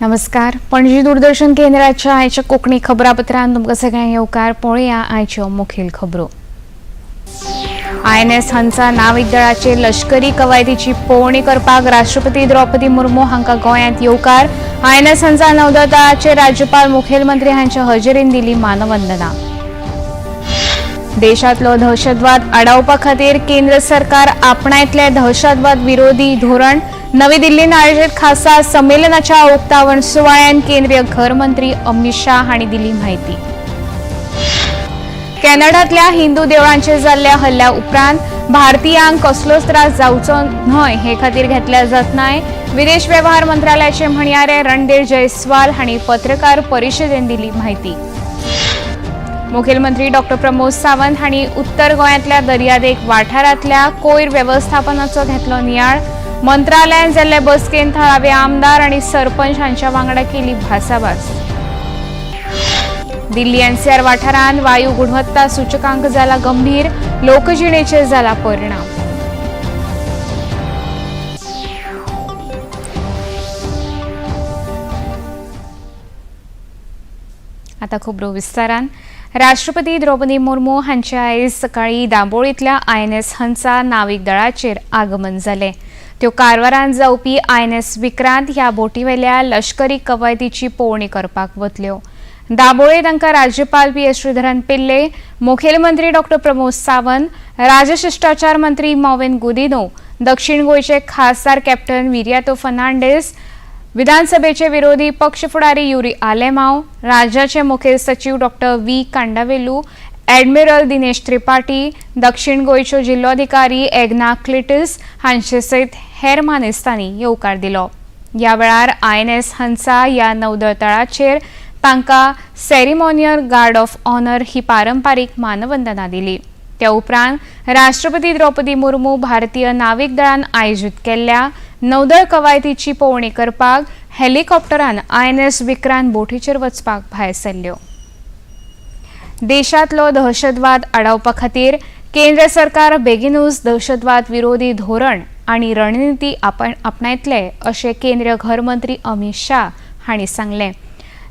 नमस्कार, पणजी दूरदर्शन केंद्राच्या आयच्या कोंकणी खबरापत्रांत तुमकां सगळ्यांक येवकार. पळोवया आयच्यो मुखेल खबरो. आयएनएस हंसा नाविक दळाचे लष्करी कवायतीची पळोवणी करपाक राष्ट्रपती द्रौपदी मुर्मू हांकां गोंयांत येवकार. आयएनएस हंसा नौदळ दळाचे राज्यपाल मुखेलमंत्री हांच्या हजेरीन दिली मानवंदना. देशांतलो दहशतवाद आडावपा खातीर केंद्र सरकार आपणायतले दहशतवाद विरोधी धोरण. नवी दिल्लीन आयोजित खासा संमेलनाच्या उक्तावण सुवाळ्यान केंद्रीय घरमंत्री अमित शाह हांणी दिली म्हायती. कॅनडांतल्या हिंदू देवळांचेर जाल्ल्या हल्ल्या उपरांत भारतीयांक कसलोच त्रास जावचो न्हय हे खातीर घेतल्या जतनाय. विदेश व्यवहार मंत्रालयाचे म्हणयारे रणधीर जयस्वाल हांणी पत्रकार परिशदेन दिली म्हायती. मुखेलमंत्री डॉ प्रमोद सावंत हांणी उत्तर गोंयांतल्या दर्यादेग वाठारांतल्या कोयर वेवस्थापनाचो घेतलो नियाळ. मंत्रालयान जाल्ले बसकेन थळावे आमदार आनी सरपंच हांच्या वांगडा केली भासाभास. दिल्ली एनसीआर वाठारांत वायू गुणवत्ता सूचकांक जाला गंभीर, लोकजिणेचेर जाला परिणाम. आता खबरो विस्तारान. राष्ट्रपती द्रौपदी मुर्मू हांचे आयज सकाळी दाबोळींतल्या आयएनएस हंसा नाविक दळाचेर आगमन जालें. त्यो कारवारान जावपी आयएनएस विक्रांत ह्या बोटीवेल्या लष्करी कवायतीची पळोवणी करपाक वतल्यो. दाबोळे तांकां राज्यपाल पी एस श्रीधरन पिल्ले, मुखेलमंत्री डॉ प्रमोद सावंत, राजशिश्टाचार मंत्री मॉविन गुदिनो, दक्षिण गोंयचे खासदार कॅप्टन विरियातो फर्नांडीस, विधानसभेचे विरोधी पक्ष फुडारी युरी आलेमाव, राज्याचे मुखेल सचीव डॉ व्ही कांडावेलू, ॲडमिरल दिनेश त्रिपाठी, दक्षिण गोंयच्यो जिल्लोधिकारी एग्ना क्लिटस हांचे सयत हेर मानेस्तांनी येवकार दिलो. ह्या वेळार आयएनएस हंसा ह्या नौदळ तळाचेर तांकां सेरिमोनियल गार्ड ऑफ ऑनर ही पारंपारीक मानवंदना दिली. त्या उपरांत राष्ट्रपती द्रौपदी मुर्मू भारतीय नाविक दळान आयोजीत केल्ल्या नौदळ कवायतीची पळोवणी करपाक हेलिकॉप्टरान आयएनएस विक्रांत बोटीचेर वचपाक भायर सरल्यो. देशांतलो दहशतवाद आडावपा खातीर केंद्र सरकार बेगिनूच दहशतवाद विरोधी धोरण आनी रणनिती आपणायतले अशें केंद्रीय घरमंत्री अमित शाह हांणी सांगलें.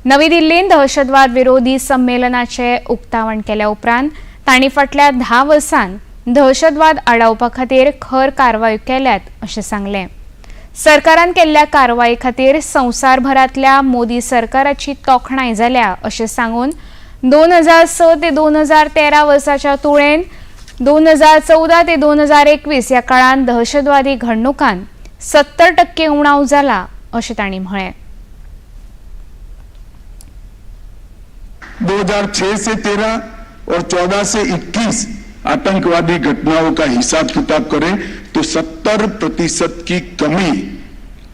नवी दिल्लींत दहशतवाद विरोधी संमेलनाचें उक्तावण केल्या उपरांत तांणी फाटल्या 10 वर्सांत दहशतवाद आडावपा खातीर खर कारवायो केल्यात अशें सांगलें. सरकारान केल्ल्या कारवाये खातीर संवसारभरांतल्या मोदी सरकाराची तोखणाय जाल्या अशें सांगून 2006 ते 2013 वर्साच्या तुळेन 2014 ते 2021 ह्या काळांत दहशतवादी घडणुकांत 70% उणाव जाला अशें तांणी म्हळें. 2006 से 13 और 14 से 21 आतंकवादी घटनाओं का हिसाब किताब करें तो 70% की कमी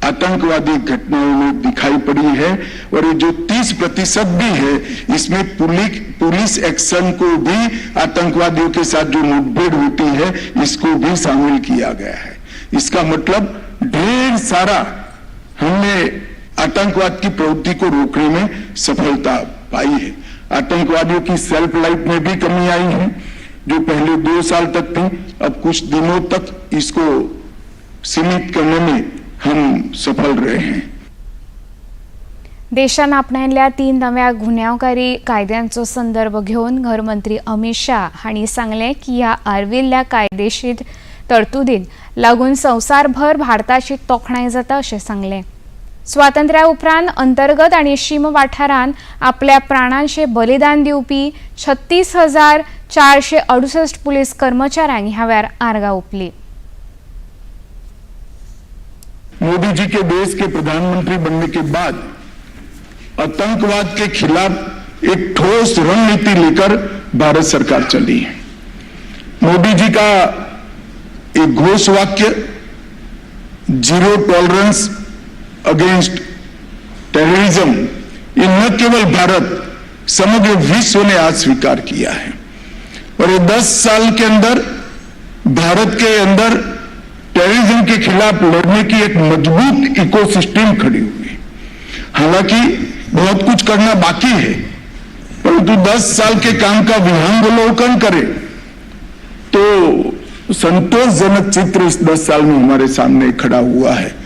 आतंकवादी घटनाओं में दिखाई पड़ी है और ये जो 30% भी है इसमें पुलिस एक्शन को भी, आतंकवादियों के साथ जो मुठभेड़ होती है इसको भी शामिल किया गया है. इसका मतलब ढेर सारा हमने आतंकवाद की प्रवृत्ति को रोकने में सफलता पाई है. आतंकवादियों की सेल्फ लाइफ में भी कमी आई है, जो पहले 2 साल तक थी, अब कुछ दिनों तक इसको सीमित करने में हम सफल रहे हैं. देशान आपणायल्ल्या 3 नव्या गुन्यांवकारी कायद्यांचो संदर्भ घेवन घरमंत्री अमित शाह हांणी सांगलें की ह्या आर्विल्ल्या कायदेशीर तरतुदीन लागून संवसारभर भारताची तोखणाय जाता अशें सांगलें. स्वातंत्र्या उपरांत अंतर्गत आनी शीम वाठारांत आपल्या प्राणांचें बलिदान दिवपी 36,468 पुलीस कर्मचाऱ्यांक ह्या वेळार आर्गां ओंपली. मोदी जी के देश के प्रधानमंत्री बनने के बाद आतंकवाद के खिलाफ एक ठोस रणनीति लेकर भारत सरकार चली है. मोदी जी का एक घोष वाक्य जीरो टॉलरेंस अगेंस्ट टेररिज्म, ये न केवल भारत, समग्र विश्व ने आज स्वीकार किया है. और ये 10 साल के अंदर भारत के अंदर टेररिज्म के खिलाफ लड़ने की एक मजबूत इकोसिस्टम खड़ी हुई. हालांकि बहुत कुछ करना बाकी है, परंतु 10 साल के काम का विहंगावलोकन करें तो संतोषजनक चित्र इस 10 साल में हमारे सामने खड़ा हुआ है.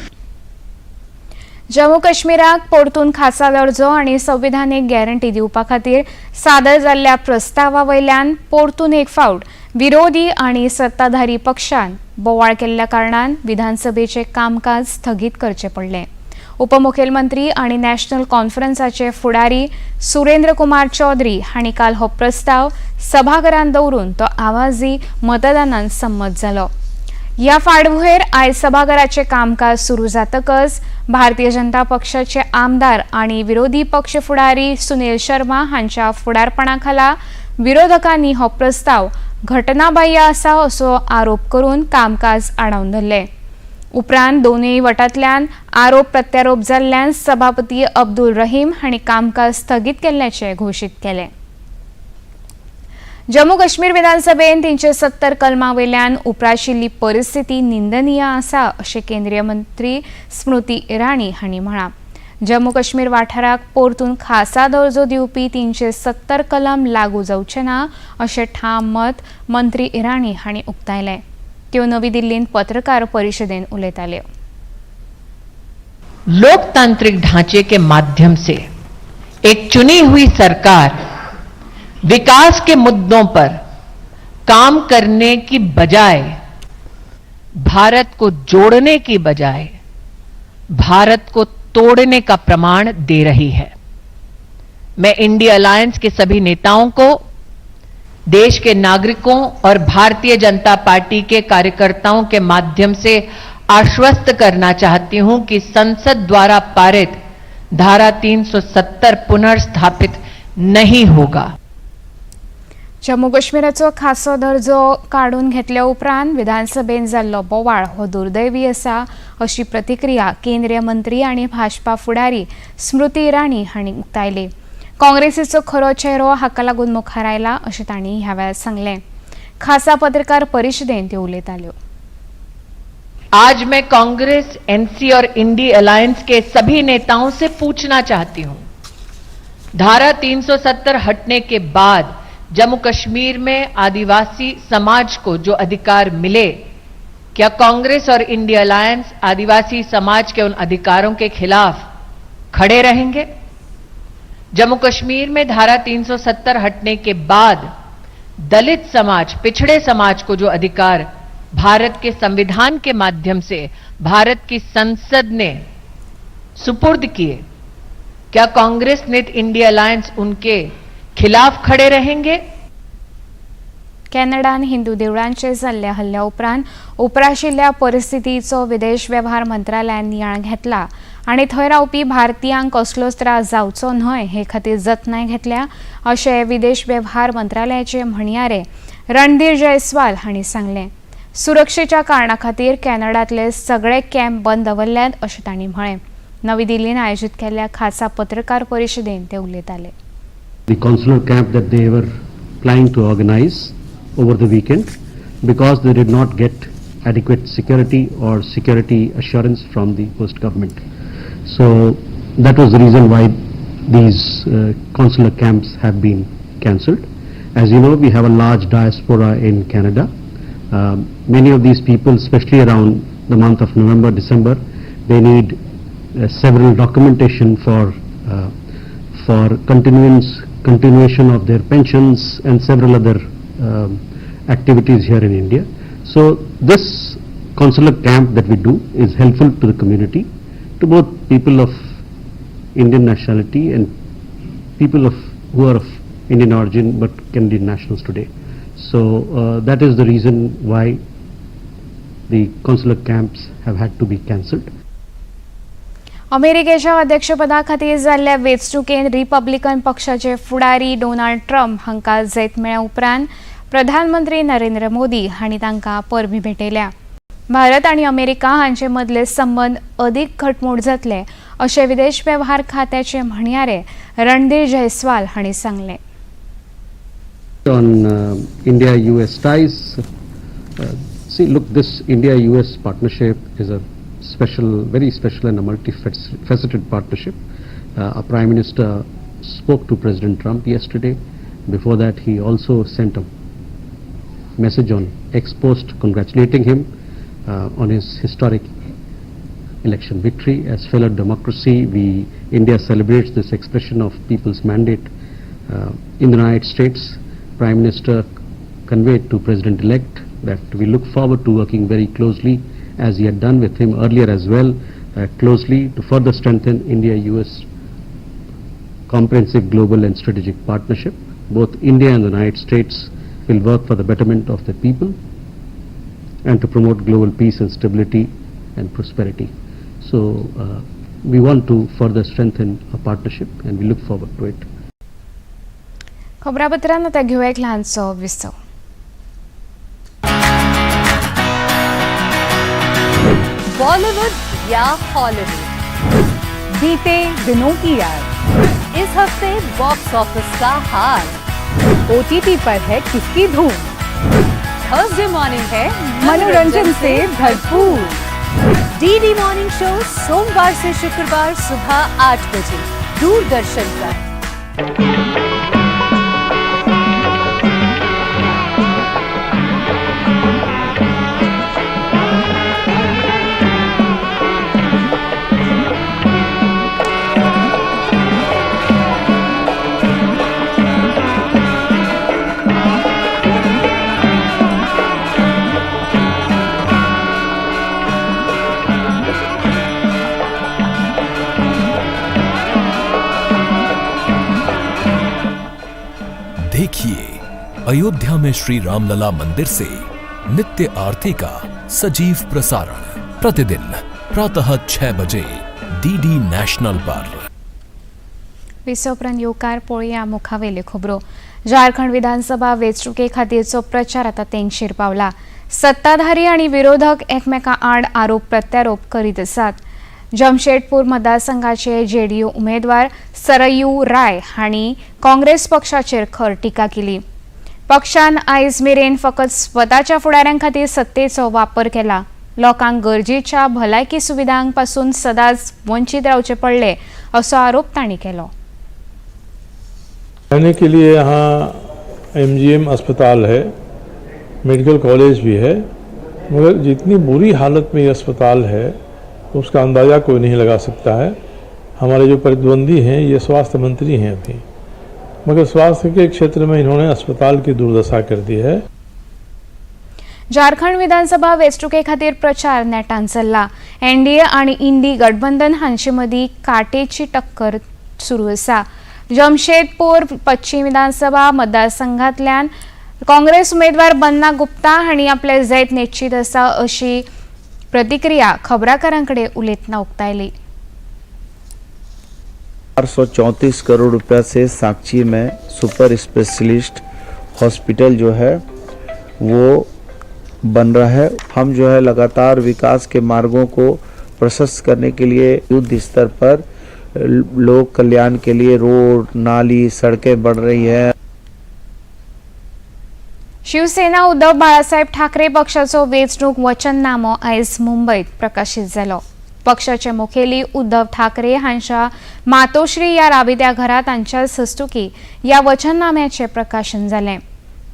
जम्मू काश्मीराक परतून खासा दर्जो आनी संविधानीक गॅरंटी दिवपा खातीर सादर जाल्ल्या प्रस्तावा वयल्यान परतून एक फावट विरोधी आनी सत्ताधारी पक्षान बोवाळ केल्ल्या कारणान विधानसभेचें कामकाज स्थगीत करचें पडलें. उपमुखेलमंत्री आनी नॅशनल कॉन्फरन्साचे फुडारी सुरेंद्र कुमार चौधरी हांणी काल हो प्रस्ताव सभाघरांत दवरून तो आवाजी मतदानान संमत जालो. ह्या फाटभुंयेर आयज सभाघराचें कामकाज सुरू जातकच भारतीय जनता पक्षाचे आमदार आनी विरोधी पक्ष फुडारी सुनील शर्मा हांच्या फुडारपणा खाला विरोधकांनी हो प्रस्ताव घटनाबाह्य आसा असो आरोप करून कामकाज आडावन धरलें. उपरांत दोनूय वटांतल्यान आरोप प्रत्यारोप जाल्ल्यान सभापती अब्दुल रहीम हांणी कामकाज स्थगीत केल्ल्याचें घोशीत केलें. जम्मू काश्मीर विधानसभेन 370 कलमा वयल्यान उप्राशिल्ली परिस्थिती निंदनीय आसा अशें केंद्रीय मंत्री स्मृती इराणी हांणी म्हळां. जम्मू काश्मीर वाठाराक परतून खासा दर्जो दिवपी 370 कलम लागू जावचें ना अशें ठाम मत मंत्री इराणी हांणी उक्तायलें. त्यो नवी दिल्लींत पत्रकार परिशदेंत उलयताल्यो. लोकतांत्रिक ढांचे के माध्यम से एक चुनी हुई सरकार विकास के मुद्दों पर काम करने की बजाय, भारत को जोड़ने की बजाय भारत को तोड़ने का प्रमाण दे रही है। मैं इंडिया अलायंस के सभी नेताओं को, देश के नागरिकों और भारतीय जनता पार्टी के कार्यकर्ताओं के माध्यम से आश्वस्त करना चाहती हूं कि संसद द्वारा पारित धारा 370 पुनर्स्थापित नहीं होगा। जम्मू काश्मीराचो खासो दर्जो काडून घेतल्या उपरांत विधानसभेन जाल्लो बोवाळ हो दुर्दैवी आसा अशी प्रतिक्रिया केंद्रीय मंत्री आनी भाजपा फुडारी स्मृती इराणी हांणी उक्तायली. काँग्रेसीचो खरो चेहरो हाका लागून मुखार आयला अशें तांणी ह्या वेळार सांगलें. खासा पत्रकार परिशदेंत त्यो उलयताल्यो. आज मैं कांग्रेस, एनसी और इंडी अलायंस के सभी नेताओं से पूछना चाहती हूं, धारा 370 हटने के बाद जम्मू कश्मीर में आदिवासी समाज को जो अधिकार मिले, क्या कांग्रेस और इंडिया अलायंस आदिवासी समाज के उन अधिकारों के खिलाफ खड़े रहेंगे? जम्मू कश्मीर में धारा 370 हटने के बाद दलित समाज, पिछड़े समाज को जो अधिकार भारत के संविधान के माध्यम से भारत की संसद ने सुपुर्द किए, क्या कांग्रेस नीत इंडिया अलायंस उनके खिलाफ खड़े रहेंगे? कॅनडान हिंदू देवळांचेर जाल्ल्या हल्ल्या उपरांत उप्राशिल्ल्या परिस्थितीचो विदेश वेव्हार मंत्रालयान नियाळ घेतला आनी थंय रावपी भारतीयांक कसलोच त्रास जावचो न्हय हे खातीर जतनाय घेतल्या अशें विदेश वेव्हार मंत्रालयाचे म्हणयारे रणधीर जयस्वाल हांणी सांगलें. सुरक्षेच्या कारणा खातीर कॅनडांतले सगळे कॅम्प बंद दवरल्यात अशें तांणी म्हळें. नवी दिल्लीन आयोजीत केल्ल्या खासा पत्रकार परिशदेंत ते उलयताले. The consular camp that they were planning to organize over the weekend because they did not get adequate security or security assurance from the host government. So that was the reason why these consular camps have been cancelled. As you know, we have a large diaspora in Canada. Many of these people, especially around the month of November, December, they need several documentation for continuation of their pensions and several other activities here in India. So this consular camp that we do is helpful to the community, to both people of Indian nationality and people of who are of Indian origin but Canadian nationals today. So that is the reason why the consular camps have had to be cancelled. अमेरिकेच्या अध्यक्षपदा खातीर जाल्ल्या वेंचणुकेंत Republican पक्षाचे फुडारी Donald Trump हांकां जैत मेळ्ळ्या उपरांत प्रधानमंत्री नरेंद्र मोदी हांणी तांकां परबीं भेटयल्या. भारत आनी अमेरिका हांचे मदले संबंद अदीक घटमूट जातले अशें विदेश वेव्हार खात्याचे म्हणयारे रणधीर जयस्वाल हांणी सांगलें. On India-US ties, see, look, this India-US partnership is a special, very special and a multifaceted partnership. Our Prime Minister spoke to President Trump yesterday. Before that, he also sent a message on X post congratulating him on his historic election victory. As fellow democracy, India celebrates this expression of people's mandate in the United States. Prime Minister conveyed to President-elect that we look forward to working very closely, as he had done with him earlier as well, closely to further strengthen India-US comprehensive global and strategic partnership. Both India and the United States will work for the betterment of the people and to promote global peace and stability and prosperity. So we want to further strengthen our partnership and we look forward to it. खबरापत्रांत आतां घेवया एक ल्हानसो विसव. बॉलीवुड या Hollywood, बीते दिनों की याद, इस हफ्ते बॉक्स ऑफिस का हाल, ओटीटी पर है किसकी धूम, थर्सडे मॉर्निंग है मनोरंजन से भरपूर। डीडी मॉर्निंग शो सोमवार से शुक्रवार सुबह 8 बजे दूरदर्शन पर। देखिए अयोध्या में श्री रामलला मंदिर से नित्य आरती का सजीव प्रसारण प्रतिदिन प्रातः 6 बजे डीडी नेशनल पर। विसव उपरांत येवकार पळोवया मुखावेल्यो खबरो. झारखंड विधानसभा वेंचणुके खातीरचो प्रचार आतां तेंगशेर पावला. सत्ताधारी आनी विरोधक एकमेकां आड आरोप प्रत्यारोप करीत आसात. जमशेदपूर मतदारसंघाचे जेडीयू उमेदवार सरयू राय हांणी काँग्रेस पक्षाचेर खर टिका केली. पक्षान आयज मेरेन फकत स्वताच्या फुडाऱ्यां खातीर सत्तेचो वापर केला. लोकांक गरजेच्या भलायकी सुविधांक पासून सदांच वंचीत रावचें पडलें असो आरोप तांणी केलो. रहने के लिए यहाँ एमजीएम अस्पताल है, मेडिकल कॉलेज भी है, मगर जितनी बुरी हालत में ये अस्पताल है उसका अंदाज़ा कोई नहीं लगा सकता है। हमारे जो प्रतिद्वंदी हैं ये स्वास्थ्य मंत्री हैं अभी, मगर स्वास्थ्य के क्षेत्र में इन्होंने अस्पताल की दुर्दशा कर दी है। झारखंड विधानसभा वेंचणुके खातीर प्रचार नेटान चल्ला. एनडीए आनी इंडी गठबंधन हांचे मदीं काटेची टक्कर सुरू आसा. जमशेदपूर पश्चिम विधानसभा मतदारसंघांतल्यान काँग्रेस उमेदवार बन्ना गुप्ता हांणी आपले जैत निश्चीत आसा अशी प्रतिक्रिया खबराकारां कडेन उलयतना उक्तायली. 434 करोड़ रुपया से साक्षी में सुपर स्पेशलिस्ट हॉस्पिटल जो है वो बन रहा है। हम जो है लगातार विकास के मार्गों को प्रशस्त करने के लिए युद्ध स्तर पर लोक कल्याण के लिए रोड, नाली, सड़कें बढ़ रही हैं। शिवसेना उद्धव बाळासाहेब ठाकरे पक्षाचो वेंचणूक वचननामो आयज मुंबयत प्रकाशीत जालो. पक्षाचे मुखेली उद्धव ठाकरे हांच्या मातोश्री ह्या राबित्या घरात तांच्या हस्तुकीं ह्या वचननाम्याचें प्रकाशन जालें.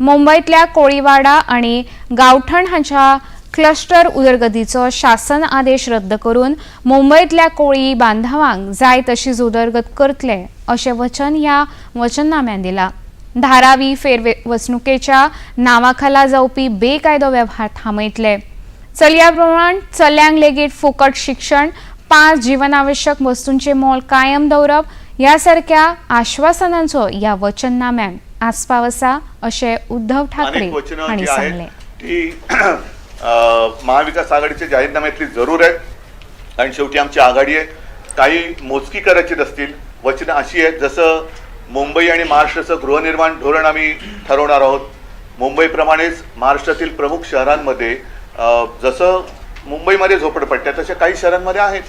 मुंबयतल्या कोळीवाडा आनी गावठण हांच्या क्लस्टर उदरगतीचो शासन आदेश रद्द करून मुंबयतल्या कोळी बांधवांक जाय तशीच उदरगत करतले अशें वचन ह्या वचननाम्यान दिलां. धारावी फेरवसणुकेच्या नांवाखाला जावपी बेकायदो वेव्हार थांबयतले. चलया प्रमाण चल्यांक लेगीत फुकट शिक्षण, 5 जीवनावश्यक वस्तूंचे मोल कायम दवरप ह्या सारक्या आश्वासनांचो ह्या वचननाम्यान आस्पाव आसा अशें उद्धव ठाकरे अनेक वचनं हांणी जी आहेत सांगलें. ती महाविकास आघाडीच्या जाहीरनाम्यातली जरूर आहेत आणि शेवटी आमची आघाडी आहे. काही मोजकी करायची असतील वचनं अशी आहेत, जसं मुंबई आणि महाराष्ट्राचं गृहनिर्माण धोरण आम्ही ठरवणार आहोत. मुंबईप्रमाणेच महाराष्ट्रातील प्रमुख शहरांमध्ये जसं मुंबईमध्ये झोपडपट्ट्या तशा काही शहरांमध्ये आहेत,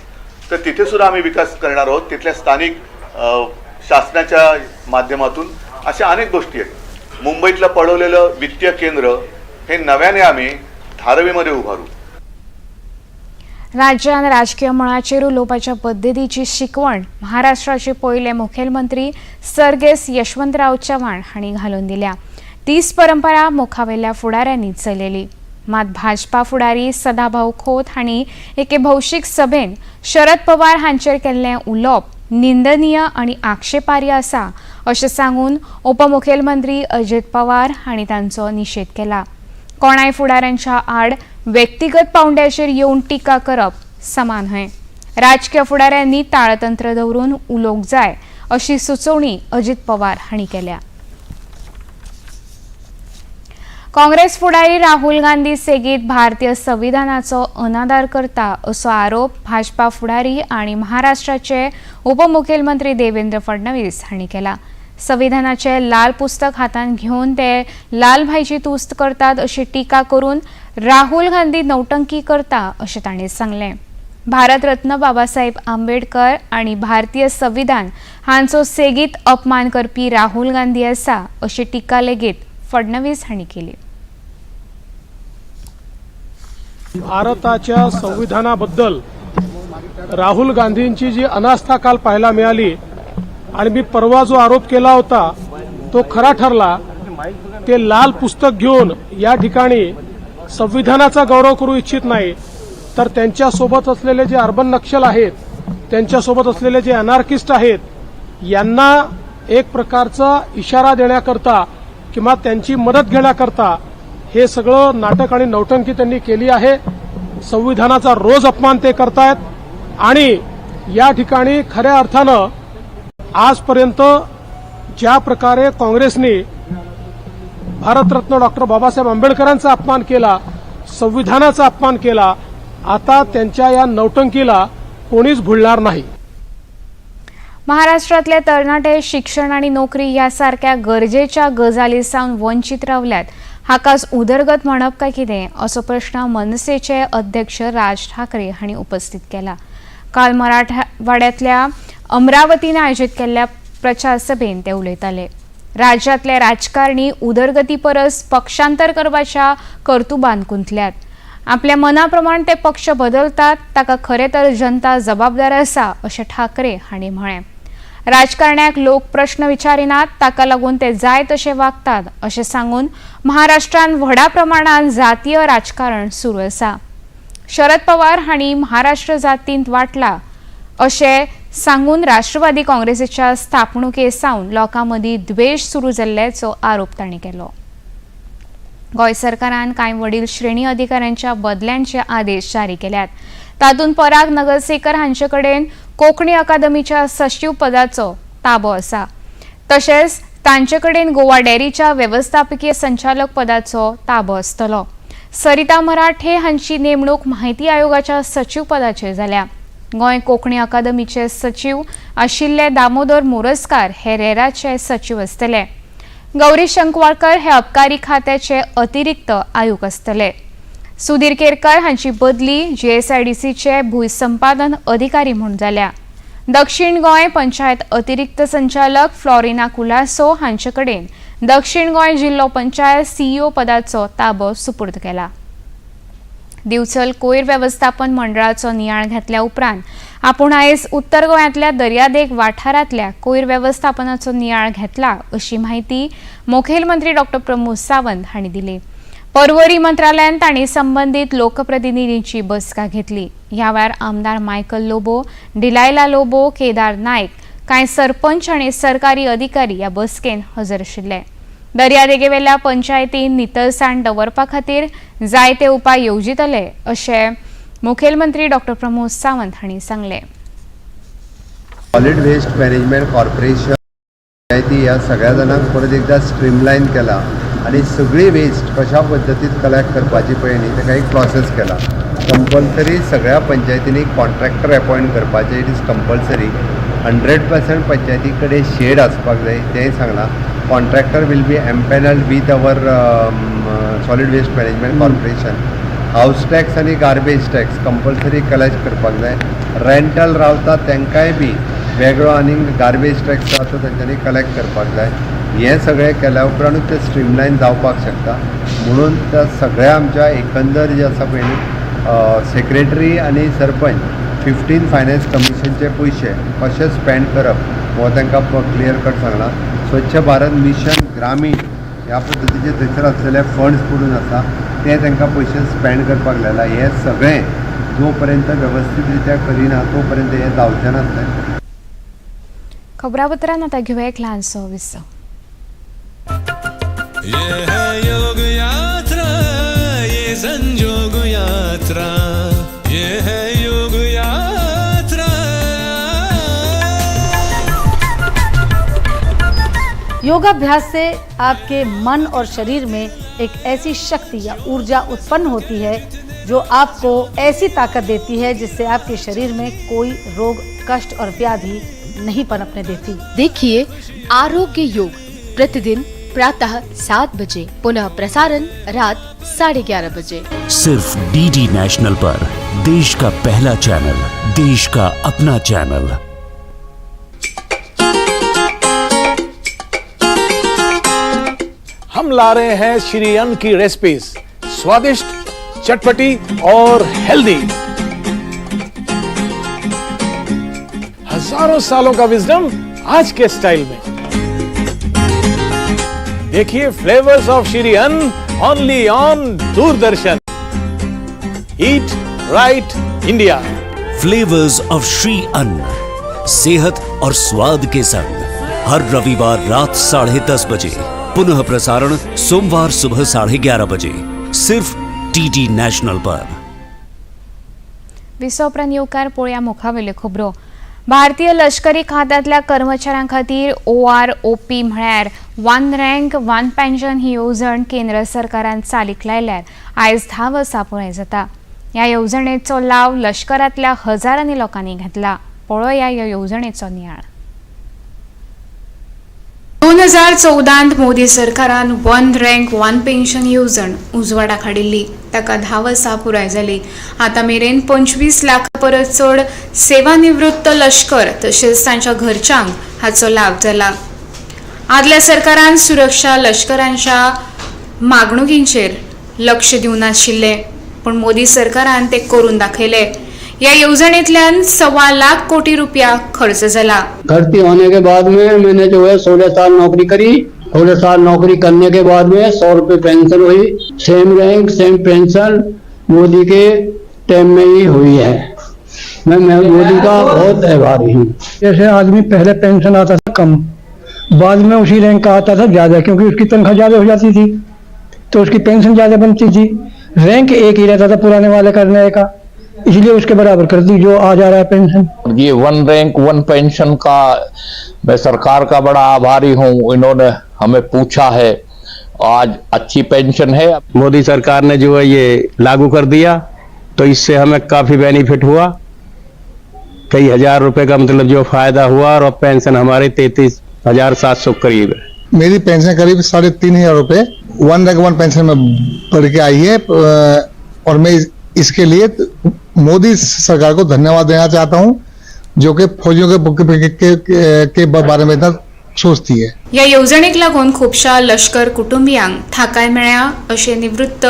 तर तिथे सुद्धा आम्ही विकास करणार आहोत तिथल्या स्थानिक शासनाच्या माध्यमातून. अशा अनेक गोष्टी आहेत. मुंबईतलं पडवलेलं वित्तीय केंद्र हे नव्याने आम्ही धारावीमध्ये उभारू. राज्यान राजकीय मळाचेर उलोवपाच्या पद्दतीची शिकवण महाराष्ट्राचे पयले मुखेलमंत्री सर्गेस्त यशवंतराव चव्हाण हांणी घालून दिल्या. तीच परंपरा मुखावेल्या फुडाऱ्यांनी चलयली. मात भाजपा फुडारी सदाभाऊ खोत हांणी एके भौशीक सभेन शरद पवार हांचेर केल्लें उलोवप निंदनीय आनी आक्षेपार्य आसा अशें सांगून उपमुखेलमंत्री अजीत पवार हांणी तांचो निशेध केला. कोणाय फुडाऱ्यांच्या आड व्यक्तिगत पावंड्याचेर येवन टिका करप समा न्हय. राजकीय फुडाऱ्यांनी ताळतंत्र दवरून उलोवंक जाय अशी सुचोवणी अजीत पवार हांणी केल्या. काँग्रेस फुडारी राहुल गांधी सेगीत भारतीय संविधानाचो अनादर करता असो आरोप भाजपा फुडारी आनी महाराष्ट्राचे उपमुखेलमंत्री देवेंद्र फडणवीस हांणी केला. संविधानाचे लाल पुस्तक हातांत घेवन ते लालभाईची तुस्त करतात अशी टिका करून राहुल गांधी नौटंकी करता अशें तांणी सांगलें. भारतरत्न बाबासाहेब आंबेडकर आनी भारतीय संविधान हांचो सेगीत अपमान करपी राहुल गांधी आसा अशी टिका लेगीत फडणवीस हांणी केली. भारताच्या संविधानाबद्दल राहुल गांधींची जी अनास्था काल पाहायला मिळाली आणि मी परवा जो आरोप केला होता तो खरा ठरला. ते लाल पुस्तक घेऊन या ठिकाणी संविधानाचा गौरव करू इच्छित नाही, तर त्यांच्यासोबत असलेले जे अर्बन नक्षल आहेत, त्यांच्यासोबत असलेले जे अनार्किस्ट आहेत, यांना एक प्रकारचा इशारा देण्याकरता किंवा त्यांची मदत घेण्याकरता हे सगळं नाटक आणि नौटंकी त्यांनी केली आहे. संविधानाचा रोज अपमान ते करतायत आणि या ठिकाणी खऱ्या अर्थानं आजपर्यंत ज्या प्रकारे काँग्रेसने भारतरत्न डॉक्टर बाबासाहेब आंबेडकरांचा अपमान केला, संविधानाचा अपमान केला, आता त्यांच्या या नौटंकीला कोणीच भुलणार नाही. महाराष्ट्रातले तरणाटे शिक्षण आणि नोकरी ह्या सारख्या गरजेच्या गजाली सावन वंचीत रावल्यात हाकाच उदरगत म्हणप काय कितें असो प्रश्न मनसेचे अध्यक्ष राज ठाकरे हांणी उपस्थित केला. काल मराठवाड्यातल्या अमरावतीन आयोजीत केल्ल्या प्रचार सभेन ते उलयताले. राज्यातले राजकारणी उदरगती परस पक्षांतर करपाच्या कर्तुबान गुंतल्यात. आपल्या मनाप्रमाण ते पक्ष बदलतात, ताका खरें तर जनता जबाबदार आसा अशें ठाकरे हांणी म्हळें. राजकारण्याक लोक प्रश्न विचारिनात, ताका लागून ते जाय तशे वागतात अशें सांगून महाराष्ट्रान व्हडा प्रमाणान जातीय राजकारण सुरू आसा. शरद पवार हांणी महाराष्ट्र जातींत वांटला अशें सांगून राष्ट्रवादी काँग्रेसीच्या स्थापणुके सावन लोकां मदीं द्वेश सुरू जाल्ल्याचो आरोप तांणी केलो. गोंय सरकारान कांय वडील श्रेणी अधिकाऱ्यांच्या बदल्यांचे आदेश जारी केल्यात. तातूंत पराग नगरसेकर हांचे कडेन कोंकणी अकादमीच्या सचीव पदाचो ताबो आसा, तशेंच तांचे कडेन गोवा डेअरीच्या वेवस्थापकीय संचालक पदाचो ताबो आसतलो. सरिता मराठे हांची नेमणूक म्हायती आयोगाच्या सचीव पदाचेर जाल्या. गोंय कोंकणी अकादमीचे सचीव आशिल्ले दामोदर मोरजकार हे रेराचे सचीव आसतले. गौरी शंकवाळकर हे अबकारी खात्याचे अतिरिक्त आयुक्त आसतले. सुधीर केरकर हांची बदली जीएसआयडीसीचे भूंयसंपादन अधिकारी म्हूण जाल्या. दक्षिण गोंय पंचायत अतिरिक्त संचालक फ्लॉरिना कुलासो हांचे कडेन दक्षिण गोंय जिल्लो पंचायत सीईओ पदाचो ताबो सुपूर्द केला. दिवचल कोयर वेवस्थापन मंडळाचो नियाळ घेतल्या उपरांत आपूण आयज उत्तर गोंयांतल्या दर्यादेग वाठारांतल्या कोयर वेवस्थापनाचो नियाळ घेतला अशी म्हायती मुखेलमंत्री डॉक्टर प्रमोद सावंत हांणी दिली. परवरी मंत्रालयान तांणी संबंदीत लोकप्रतिनिधींची बसका घेतली. ह्या वेळार आमदार मायकल लोबो, डिलायला लोबो, केदार नायक, कांय सरपंच आनी सरकारी अधिकारी ह्या बसकेन हजर आशिल्ले. दर्यादेगेवेल्या पंचायतीन नितळसाण दवरपा खातीर जायते उपाय येवजितले अशें मुखेलमंत्री डॉक्टर प्रमोद सावंत हांणी सांगलें. सॉलिड वेस्ट मॅनेजमेंट कॉर्पोरेशन पंचायती ह्या सगळ्या जाणांक परत एकदा स्ट्रीमलायन केला आनी सगळी वेस्ट कशा पद्दतीन कलेक्ट करपाची पळय न्ही ताका एक प्रोसेस केला. कंपल्सरी सगळ्या पंचायतींनी कॉन्ट्रॅक्टर एपॉयंट करपाचें, it is compulsory. 100% पंचायती कडेन शेड आसपाक जाय तेंय सांगलां. Contractor will be empanelled with our solid waste management corporation. House tax आनी गार्बेज टॅक्स कंपल्सरी कलेक्ट करपाक जाय. रेंटल रावता तांकांय बी वेगळो आनीक गार्बेज टॅक्स आसा तो तेंच्यांनी कलेक्ट करपाक जाय. हें सगळें केल्या उपरांतूच तें स्ट्रीमलायन जावपाक शकता. म्हणून त्या सगळ्या आमच्या एकंदर जे आसा पळय न्ही, सेक्रेटरी आनी सरपंच 15 फायनान्स कमिशनचे पयशे कशे स्पेंड करप हो तांकां क्लियर कट सांगलां. स्वच्छ भारत मिशन ग्रामीण ह्या पद्दतीचे थंयसर आसलेले फंड्स पडून आसा ते तांकां पयशे स्पेंड करपाक लायला. हे सगळें जो पर्यंत व्यवस्थीत रित्या करिना तो पर्यंत हें जावचें नासलें. खबरापत्रान आतां घेवया एक ल्हानसो विसव. ये है योग यात्रा, ये संजोग यात्रा, ये है योग यात्रा. योगाभ्यास से आपके मन और शरीर में एक ऐसी शक्ति या ऊर्जा उत्पन्न होती है जो आपको ऐसी ताकत देती है जिससे आपके शरीर में कोई रोग, कष्ट और व्याधि नहीं पनपने देती. देखिए आरोग्य योग प्रतिदिन प्रातः 7 बजे, पुनः प्रसारण रात 11:30 बजे, सिर्फ डीडी नेशनल पर. देश का पहला चैनल, देश का अपना चैनल. हम ला रहे हैं श्री अन्न की रेसिपीज, स्वादिष्ट, चटपटी और हेल्दी. हजारों सालों का विजडम आज के स्टाइल में. देखिए flavours of Shri Anna only on Doordarshan. Eat right India. Flavours of Shri Anna, सेहत और स्वाद के संग, हर रविवार रात 10:30 बजे, पुनः प्रसारण सोमवार सुबह 11:30 बजे, सिर्फ डीडी नेशनल पर. विसव उपरांत येवकार. पळोवया मुखावेल्यो खबरो. भारतीय लष्करी खात्यांतल्या कर्मचाऱ्यां खातीर OROP म्हळ्यार वन रँक वन पेन्शन ही येवजण केंद्र सरकारान चालीक लायल्यार आयज 10 वर्सां पुराय जाता. ह्या येवजणेचो लाव लष्करांतल्या हजारांनी लोकांनी घेतला. पळोवया ह्या येवजणेचो नियाळ. 2014 मोदी सरकारान वन रँक वन पेन्शन येवजण उजवाडाक हाडिल्ली. ताका 10 वर्सां पुराय जाली. आतां मेरेन 25 लाखां परस चड सेवानिवृत्त लश्कर तशेंच तांच्या घरच्यांक हाचो लाव जाला. आदल्या सरकारान सुरक्षा लश्करांच्या मागणुकींचेर लक्ष दिवनाशिल्लें, पूण मोदी सरकारान ते करून दाखयले. ह्या येवजणेंतल्यान 1.25 लाख कोटी रुपया खर्च जाला. भर्ती होने के बाद में मैंने जो है 16 साल नौकरी करी. 16 साल नौकरी करने के बाद में 100 रुपये पेंशन हुई. Same rank same pension Modi K time में ही हुई है. मैं मोदी का बहुत आभारी हूँ. जैसे आदमी पहले पेंशन आता था कम, बाद में उसी रैंक का आता था ज़्यादा, क्योंकि उसकी तनख्वाह ज़्यादा हो जाती थी तो उसकी पेंशन ज़्यादा बनती थी. रैंक एक ही रहता था पुराने वाले का नए का, इसलिए उसके बराबर कर दी जो आ जा रहा है पेंशन. ये वन रैंक वन पेंशन का मैं सरकार का बड़ा आभारी हूँ. इन्होंने हमें पूछा है, आज अच्छी पेंशन है. मोदी सरकार ने जो है ये लागू कर दिया तो इससे हमें काफी बेनिफिट हुआ. कई हजार रुपए का मतलब जो फायदा हुआ और अब पेंशन हमारे 33,700 करीब है. मेरी पेंशन करीब 3,500 रुपये वन रैंक वन पेंशन में बढ़ के आई है और मैं इसके लिए मोदी सरकार को धन्यवाद देना चाहता हूं, जो कि फौजियों के बारे में इतना सोचती है. ह्या येवजणेक लागून खुबश्या लश्कर कुटुंबियांक थाकाय मेळ्ळ्या अशें निवृत्त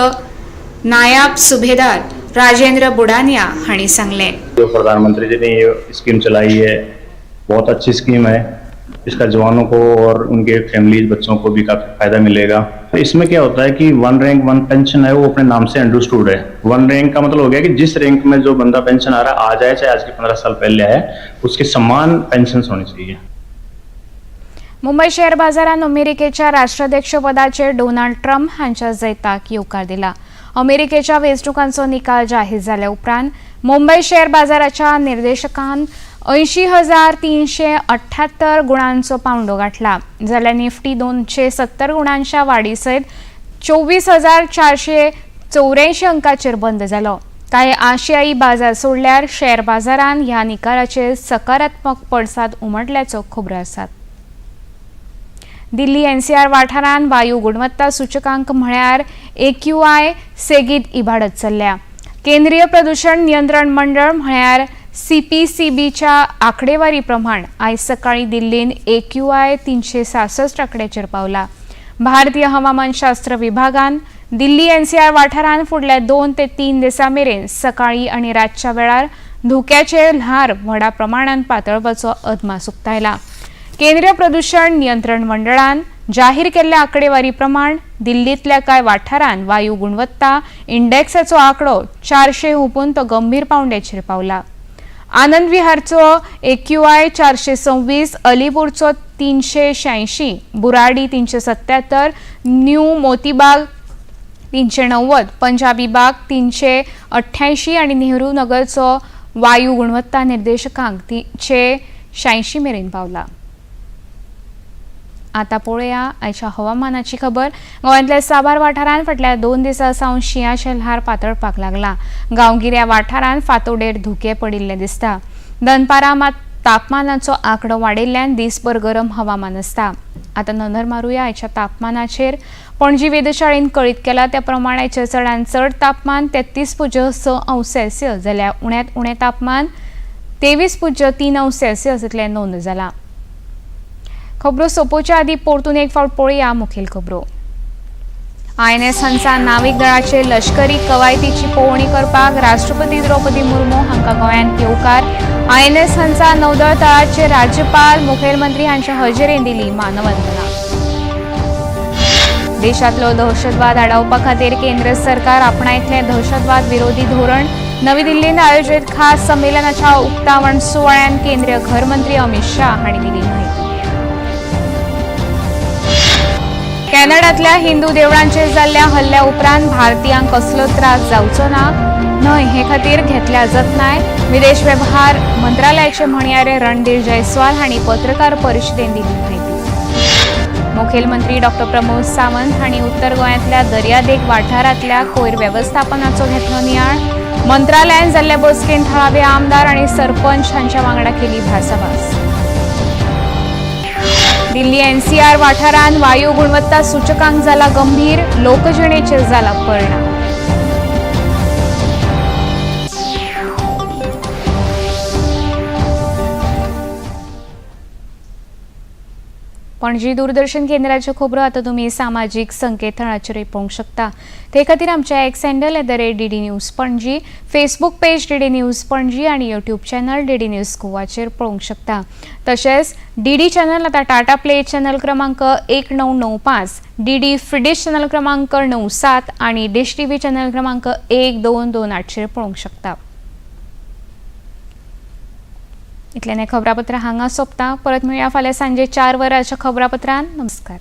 नायब सुभेदार राजेंद्र बुडानिया हांणी सांगलें. जो प्रधानमंत्री जी ने ये स्कीम चलाई है बहुत अच्छी स्कीम है. इसका जवानों को और उनके फैमिलीज बच्चों को भी काफ़ी फायदा मिलेगा. तो इसमें क्या होता है कि वन रैंक वन पेंशन है वो अपने नाम से अंडरस्टूड है. वन रैंक का मतलब हो गया कि जिस रैंक में जो बंदा पेंशन आ रहा है आ जाए, चाहे आज के 15 साल पहले आए, उसके समान पेंशन होनी चाहिए. मुंबई शेअर बाजारान अमेरिकेच्या राष्ट्राध्यक्षपदाचेर डोनाल्ड ट्रम्प हांच्या जैताक येवकार दिला. अमेरिकेच्या वेंचणुकांचो निकाल जाहीर जाल्या उपरांत मुंबई शेअर बाजाराच्या निर्देशकान 80,378 गुणांचो पावंडो गाठला, जाल्यार निफ्टी 270 गुणांच्या वाडी सयत 24,484 अंकाचेर बंद जालो. कांय आशियाई बाजार सोडल्यार शेअर बाजारान ह्या निकालाचेर सकारात्मक पडसाद उमटल्याचो खबरो आसात. दिल्ली एनसीआर वाठारांत वायू गुणवत्ता सूचकांक म्हळ्यार AQI सेगीत इबाडत चल्ल्या. केंद्रीय प्रदूषण नियंत्रण मंडळ म्हळ्यार CPCBच्या आकडेवारी प्रमाण आयज सकाळी दिल्लीन AQI 366 आंकड्याचेर पावला. भारतीय हवामानशास्त्र विभागान दिल्ली एनसीआर वाठारांत फुडल्या 2 ते 3 दिसां मेरेन सकाळी आनी रातच्या वेळार धुक्याचे ल्हार व्हडा प्रमाणान पातळपाचो अदमास उक्तायला. केंद्रीय प्रदूषण नियंत्रण मंडळान जाहीर केल्ल्या आंकडेवारी प्रमाण दिल्लींतल्या कांय वाठारांत वायू गुणवत्ता इंडेक्साचो आंकडो 400 हुपून तो गंभीर पावंड्याचेर पावला. आनंद विहारचो AQI 426, अलीपूरचो 386, बुराडी 377, न्यू मोतीबाग 390, पंजाबी बाग 388 आनी नेहरू नगरचो वायू गुणवत्ता निर्देशकांक 386 मेरेन पावला. आता पळोवया आयच्या हवामानाची खबर. गोंयांतल्या साबार वाठारांत फाटल्या 2 दिसां सावन शिंयाचें ल्हार पातळपाक लागला. गांवगिऱ्या वाठारांत फांतोडेर धुकें पडिल्लें दिसता. दनपारां मात तापमानाचो आंकडो वाडिल्ल्यान दिसभर गरम हवामान आसता. आतां नदर मारुया आयच्या तापमानाचेर. पणजी वेधशाळेन कळीत केला त्या प्रमाण आयचें चडांत चड तापमान 33.6 अंश सेल्सियस जाल्यार उण्यांत उणें तापमान 23.3 अंश सेल्सियस इतलें नोंद जालां. खबरो सोंपोवच्या आदी परतून एक फावट पळोवया मुखेल खबरो. INS Hansa नाविक दळाचे लष्करी कवायतीची पळोवणी करपाक राष्ट्रपती द्रौपदी मुर्मू हांकां गोंयांत येवकार. INS Hansa नौदळ तळाचे राज्यपाल मुखेलमंत्री हांच्या हजेरेन दिली मानवंदना. देशांतलो दहशतवाद आडावपा खातीर केंद्र सरकार आपणायतलें दहशतवाद विरोधी धोरण. नवी दिल्लींत आयोजीत खास संमेलनाच्या उक्तावण सुवाळ्यान केंद्रीय घरमंत्री अमित शाह हांणी दिली माहिती. कॅनडांतल्या हिंदू देवळांचेर जाल्ल्या हल्ल्या उपरांत भारतीयांक कसलो त्रास जावचो ना न्हय हे खातीर घेतल्या जतनाय. विदेश वेव्हार मंत्रालयाचे म्हणयारे रणधीर जयस्वाल हांणी पत्रकार परिशदेन दिली माहिती. मुखेलमंत्री डॉ प्रमोद सावंत हांणी उत्तर गोंयांतल्या दर्यादेग वाठारांतल्या कोयर वेवस्थापनाचो घेतलो नियाळ. मंत्रालयान जाल्ले बसकेंत थळावे आमदार आनी सरपंच हांच्या वांगडा केली भासाभास. दिल्ली NCR वाठारांत वायू गुणवत्ता सूचकांक जाला गंभीर, लोकजिणेचेर जाला परिणाम. पणजी दूरदर्शन केंद्राच्यो खबरो आतां तुमी सामाजीक संकेतथळाचेरूय पळोवंक शकता. ते खातीर आमच्या X handle @DD News Panaji, Facebook page DD News Panaji आनी यूट्यूब चॅनल DD news गोवाचेर पळोवंक शकता. तशेंच DD channel आतां टाटा प्ले चॅनल क्रमांक 1995, DD फ्रिडीश चॅनल क्रमांक 97 आनी डिश TV channel क्रमांक 1228चेर पळोवंक शकता. इतल्यान खबरापत्र हांगा सोंपता. परत मेळया फाल्यां सांजे 4 वरांच्या खबरापत्रान. नमस्कार.